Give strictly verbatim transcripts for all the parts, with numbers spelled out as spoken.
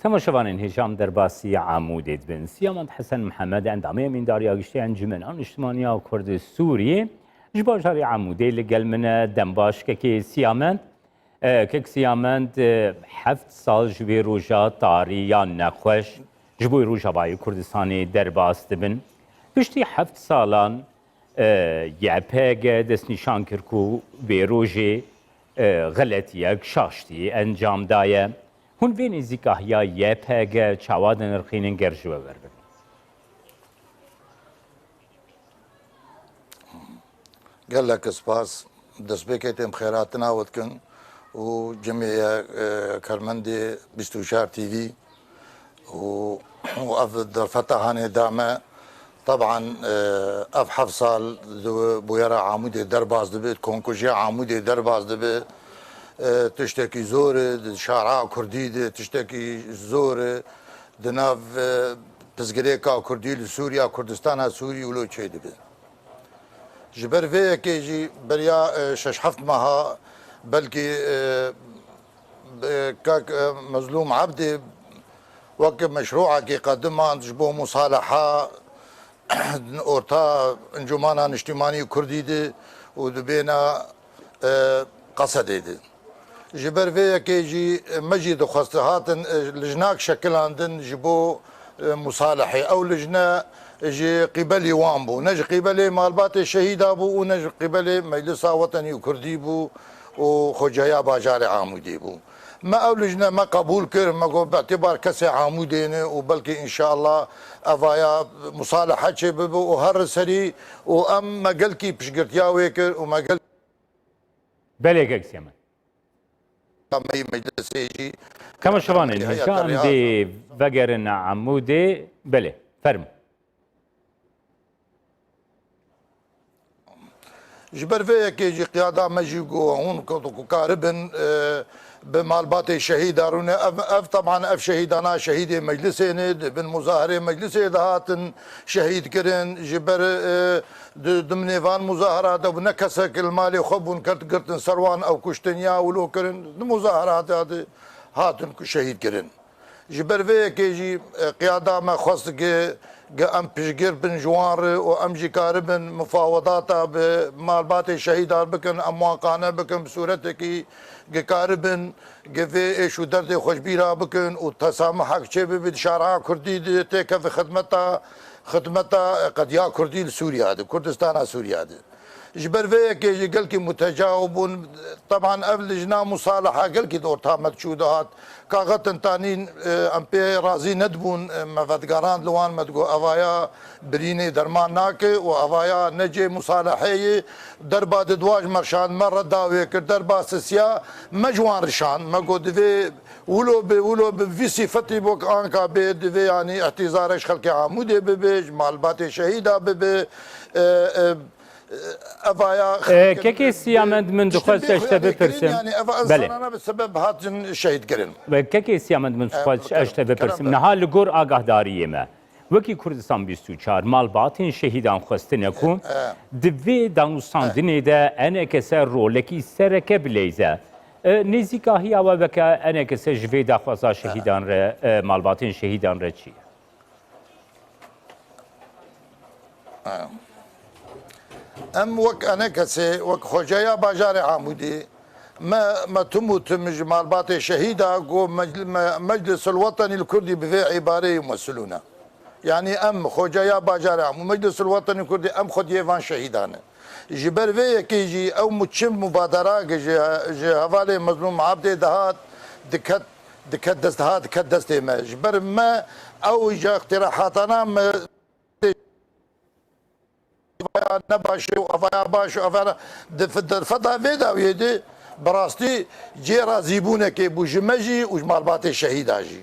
Temaşevanên hêja em derbasî Amûdê dibin. Siyamend Hesen Mihemed, endamê Emîndariya Giştî Encûmena Niştimaniya Kurd Sûriyê, ji bajarê Amûdê li gel min e. Dem baş kekê Siyamend. E, kek Siyamend, e, heft sal ji wê roja tarî ya nexweş ji bo Rojavayê Kurdistanê derbas dibin. Piştî heft salan, e, Y P G destnîşan kir ku vê rojê, e, xeletiyek, şaştî encam daye. Hûn vê nêzîkahiya Y P G çawa dinirxînin, ger ji we werbin? Gelek spas. Destpêkê têm xêratina we dikin û cimê ye, e, karmendê bîst û çar T V û, û ev derfeta hanê da me. Teban, e, ev heft sal di bûyera Amûdê derbas dibe, di konkujiya Amûdê derbas dibe. E, tiştekî zor e, di şara Kurdî de tiştekî zor e, di nav, e, pirsgirêka Kurdî li Sûriya, Kurdistana Sûrî wilo çêdibe. Ji ber vê yekê jî beriya, e, şeş heft meha belkî, e, e, kak, e, Mezlûm Ebdî wek meşrûekê qedimand ji bo musaleha orta Encûmana Niştimanî Kurdî de û dibêna, e, Qesedê de. Ji ber vê yekê jî me jî dixwest hatin, e, lijnak şekilandin ji bo, e, musalehê. Ew lijne ji qîbelî wan bû. Ne ji qîbelê malbatê şehîda bû û ne ji qîbelê Meclisa Wetenî Kurdî bû û Xocaya Bajarê Amûdê bû. Me ew lijne me qebûl kir, me got, bi îtîbar kesê Amûdê ne û belkî înşallah evaya musalehe çêbibe û her serî û em me gelkî piştgirtiya wê kir û me gel Belê kek Siyamend. Em ê meclisê jî Temaşevanên hêja em dê vegerin Amûdê. Belê, fermo. Ji ber vê yekê jî qiyada me jî got hûn ku karibin, e, bi malbatê şehîda rûne. Ev, ev teban ev şehîdana şehîdê meclisê ne, di bin muzaherê meclisê de hatin şehîd kirin. Ji ber, e, di, dimnê van muzahera de bû, ne kesek li malê xwe bûn, kert girtin ser wan, ew kuştin ya wilo kirin. Di muzaherata de hatin ku şehîd kirin. Ji ber vê yekê jî, e, qiyada me xwest ge, ge em piştgir bin ji wan re û em jî karibin mufawedata bi malbatê şehîdan bikin, em wan qane bikin, bi sûretekî ge karibin, ge vê êş û derdê xwe ji bîra bikin û tesamihek çê bibe di şara Kurdî de têkeve xidmeta, xidmeta qediya Kurdî li Sûriya de, Kurdistana Sûriya de. Ji ber vê yekê jî gelkî mutecaw bûn. Teban ev lijna musaleha gelkî di orta me diçû dihat. Kaxetin tanîn, e, em pê razî nedibûn, e, me vedigerand li wan, me digot, evaya birînê derman nake û evaya ne cê musalehê ye. Derba di dua ji me şand, me reda wê kir, derba sisiya me ji wan rişand. Me got, divê wilo be, wilo bi vî sîfetî bok anka bê, divê yanî îhtîzarek ji xelkê Amûdê bibe, ji malbatê şehîda bibe. E, e, Evaya Kekê Siyamend, min dixwest ez ji te bipirsim. Belê. Kekê Siyamend, min dixwest ez ji te bipirsim. Niha li gor agahdariyê me, wekî Kurdistan bîst û çar, malbatên şehîdan xwestine ku di vê danûstandinê de enekese rolekî sereke bileyze. E, nêzîkahiya we weke enekese ji vê daxwaza şehîdan re, e, malbatên şehîdan re çi ye? Em wek enekesê, wek xoceya bajarê Amûdê, me, me tim û tim ji malbatê şehîda ku mecl-, me, Meclisul Wetenî li Kurdî bi vê îbareyê mesulûne. Yanî em, xoceya bajarê Amû, Meclisul Wetenî Kurdî, em xwediyê van şehîdan e. Ji ber vê yekê jî ew mu-, çi mubadera ji, ji hevalê Mezlûm Abdê dihat, diket, diket dest, dihat, diket destê me. Ji ber me ew îja îqtîrahatana me evaya ne baş e û evaya baş û evaya di fi-, derfeta vê dawiyê de bi rastî cê razîbûnekê bû ji me jî û ji malbatê şehîda jî.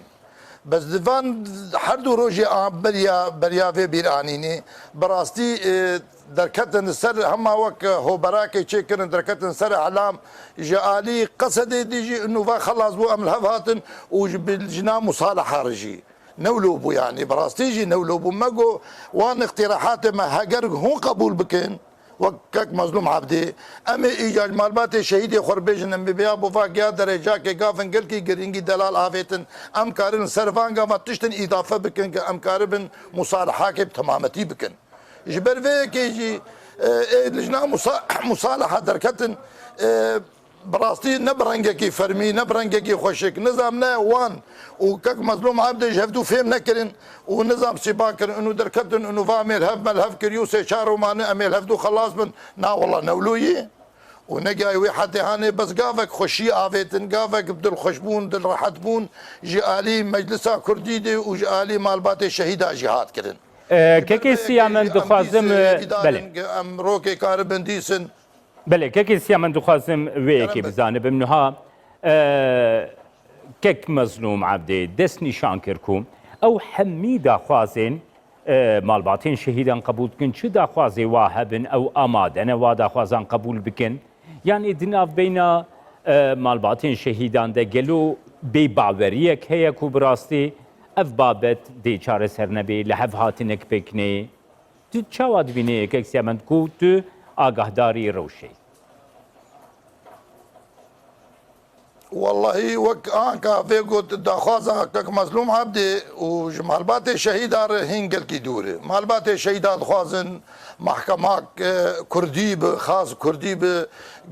Bes di van her du rojê a beriya, beriya vê bîranînê bi rastî, e, derketin li ser hema wek hoberakê çêkirin, derketin ser elam ji alî Qesedê dî jî nûva xelas bû, em li hev hatin û ji bi-, ji nav musalaha re jî. Ne wilo bû yanî, bi rastî jî ne wilo bû. Me got, wan îqtîrahatê me heger hûn qebûl bikin, Wek kek Mezlûm Ebdî, em ê îcar malbatê şehîdê xwe bêjin, em bêya bo va giya derecakê gavin gelkî girîngî delal avêtin. Em karin li ser van gavan tiştin îdafe bikin, ke em karibin musalahakê bi temametî bikin. Ji ber vê yekê jî, e, ê lijna musa-, musalaha derketin, e, bi rastî ne bi rengekî fermî, ne bi rengekî xweşik, nizam ne wan û kek Mezlûm Ebdê ji hevdû fêm nekirin û nizam sîba kirin, û derketin û va em ê li hev me li hev kirî û sê çar û mane em ê li hevdû xelas bin. Na wela ne wilo yî. Û ne gayî wê hedê hanê bes gavek xweşî avêtin, gavek bi dilxweşbûn, dilrehetbûn ji alî Meclisa Kurdî de û ji alî malbatê şehîda jî hat kirin. E, Ji ber kekê vê Siya yekê min jî em dixwazim, dîs, e, e, dîdar belê. In, em rokê karibin dîsin. Belê, kekê Siya min dixwazim wê yekê Kerem be. Bizanibim. Niha, e, kek Mezlûm Ebdê dest nîşan kir ku ew hemî daxwazên, e, malbatên şehîdan qebûl dikin, çi daxwazê wa hebin, ew amade ne wa daxwazan qebûl bikin. Yanî di navbeyna, e, malbatên şehîdan de gelo bêbaweriyek heye ku bi rastî ev babet dê çareser nebe, li hev hatinek pêk neyê? Tu çawa dibînî, kek Siyamend, ku tu agahdarî rewşê yî? Wellahî wek anka vê got daxwaza kek Mezlûm Ebdî û ji malbatê şehîda re hîn gelkî dûr e. Malbatê şehîda dixwazin mehkemak, e, kurdî bi, xas kurdî bi,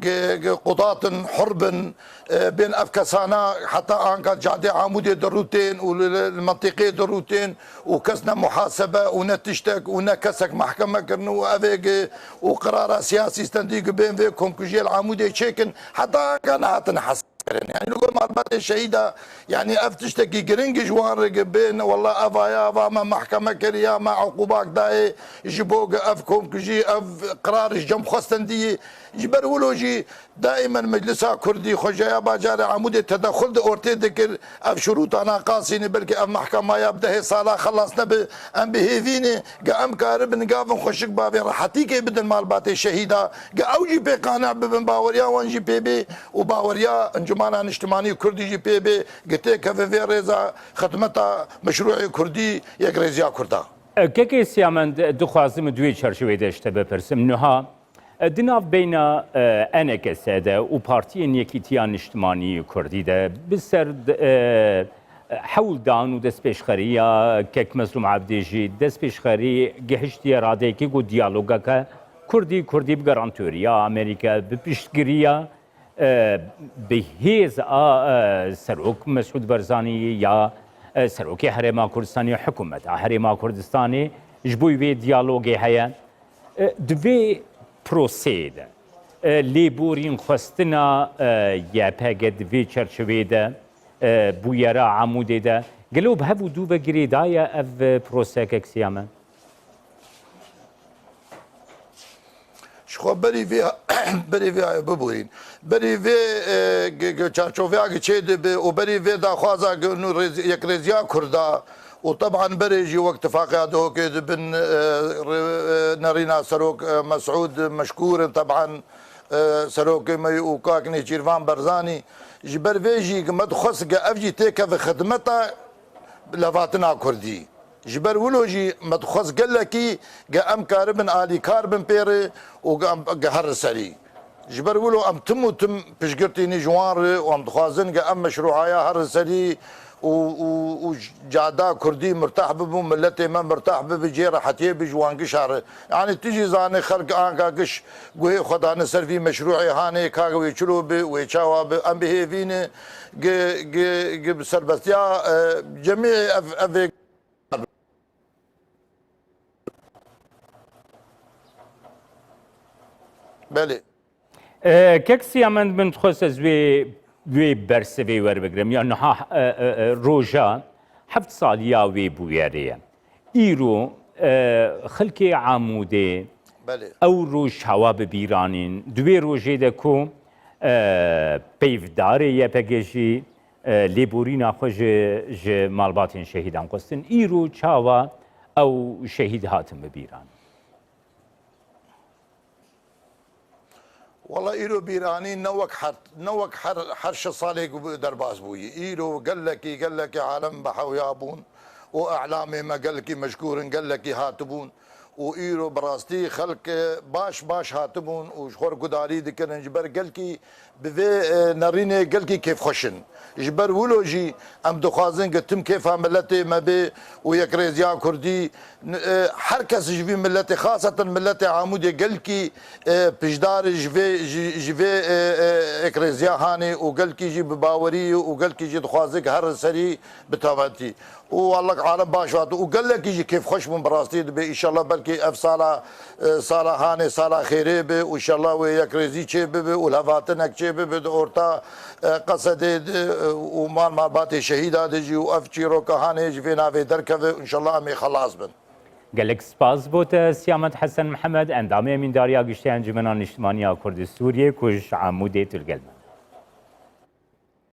ge-, ge-, qudatin hur bin, e, bên ev kesana heta anka cadê Amûdê dirûtên û li, li, li mentiqê dirûtên û kes ne muhasebe û ne tiştek û ne kesek mehkeme kirin û evê gi û qirara siyasî stendî gi bên vê komkujiyê li Amûdê çêkin, heta anka nehatin hesabkirin. Yanî li gor malbatê şehîda, yanî ev tiştekî giring ji wan re gi bên, wela ev aya, eva me mehkeme kiriya, me uqûbak dayê ji bo gi ev komkujî, ev qirar ji cem xwe stendiyî. Ji ber wilo jî Daîmen Meclisa Kurdî, Xwecaya Bajarê Amûdê tedexul di ortê dikir, ev şurûta naqasî ne, belkî ev mehkemaya bi dehê sala xelas nebe, em bi hêvî ne, ge em karibin gavin xweşik bavên rehetîkê bidin malbatê şehîda, ge ew jî pê qane bibin, baweriya wan jî pê bê û baweriya Encûmena Niştimanî Kurdî jî pê bê, ge têkeve vê rêza xidmeta meşrûê Kurdî, yekrêziya Kurda. Kekê Siyamend, dixwazim di wê çerçeveyê de ji te bipirsim. Niha, E, di navbeyna, e, E N K S de û Partiyên Yekîtiya Niştimanî Kurdî de bi ser, e, hewldan û destpêşxeriya kek Mezlûm Ebdî jî destpêşxerî gihiştiye radeyekê ku diyalogeke Kurdî, Kurdî bi garantoriya Amerîka, bi piştgiriya, e, bi hêz a, e, Serok Mesûd Barzanî ya, e, Serokê Herêma Kurdistanê, hikûmeta Herêma Kurdistanê ji bo vê diyalogê heye. E, di vê proseyê de, e, lêborîn xwestina, e, Y P G di vê çerçeveyê de, e, bûyera Amûdê de, gelo bi hev û dû ve girêdaye ev, e, proseyeke Siyamen? Ji xwe berî vê, berî vê, bibûrîn. Berî vê, e, ge-, ge-, çarçoveya ge çê dibe û berî vê daxwaza ge nû rêz-, yekrêziya Kurda, û teban berê jî wek Tifaqê Adihokê di bin, e, re-, e, nerîna Serok, e, Mesûd Meşkûr in, teban, e, Serokê me û kak Nêçîrvan Berzanî. Ji ber vê jî me dixwest ke ev jî têkeve xidmeta levatina Kurdî. Ji ber wilo jî me dixwest gelekî ke em karibin alîkar bin pê re û ke em, ke her serî. Ji ber wilo em tim û tim piştgirtî nî ji wan re û em dixwazin ke ev meşrûaya her serî û, û, û cada Kurdî mirtah bibû, miletê me mirtah bibe, cê rehetiyê bi ji wan gişa re. Yanî tu jî zanî xelk anka giş guhê xwe dane ser vî meşrûê hanê, ka wê çilo bi, wê çawa bi, em bi hêvî ne, gi, gi, gi bi serbestiya, e, cemî ev, ev vê Belê. E, kek Siyamend, min dixwest ez wê, wê bersivê werbigrim. Ya niha, e, e, e, roja heft saliya wê bûyerê ye. Îro, e, xelkê Amûdê Belê. Ew roj çawa bi bîr anîn? Di wê rojê de ku, e, peyvdarê Y P G jî, e, lêborîna xwe ji, ji malbatên şehîdan xwestin. Îro çawa ew şehîd hatin bi bîran? Wela îro bîranî ne wek her, ne wek her, her şeş salê ku derbas bûyî. Îro gelekî, gelekî alem bi hewiya bûn û elamê me gelekî meşkûr in, gelekî hatibûn. û îro bi rastî xelk, e, baş baş hatibûn û ji xwe re gudarî dikirin. Ji ber gelkî bi vê, e, nerînê gelkî kêfxweş in. Ji ber wilo jî em dixwazin ku tim kêfa miletê me bê û yekrêziya Kurdî, n-, e, her kes ji vî miletê, xaseten miletê Amûdê gelkî, e, pişdar ji vê, ji, ji vê, e, e, yekrêziya hanê û gelkî jî bi bawerî û gelkî jî dixwaze ku her serî bitewentî. û Allah alem baş hat û gelekî jî kêfxweş bûn bi rastî dibê. Înşallah belkî ev sala, e, sala hanê, sala xêrê be û înşallah wê yekrêzî çê bibe û levhatinek çê bibe di orta, e, Qesedê de, e, û mal malbatê şehîda de jî û ev çîroka hanê ji vê navê derkeve û înşallah em ê xelas bin. Gelek spas bo te Siyamet Hesen Mihemed, endamê Emîndariya Giştî Encûmena Niştimanî ya Kurdî Sûriyê ku ji Amûdê tu li gel me.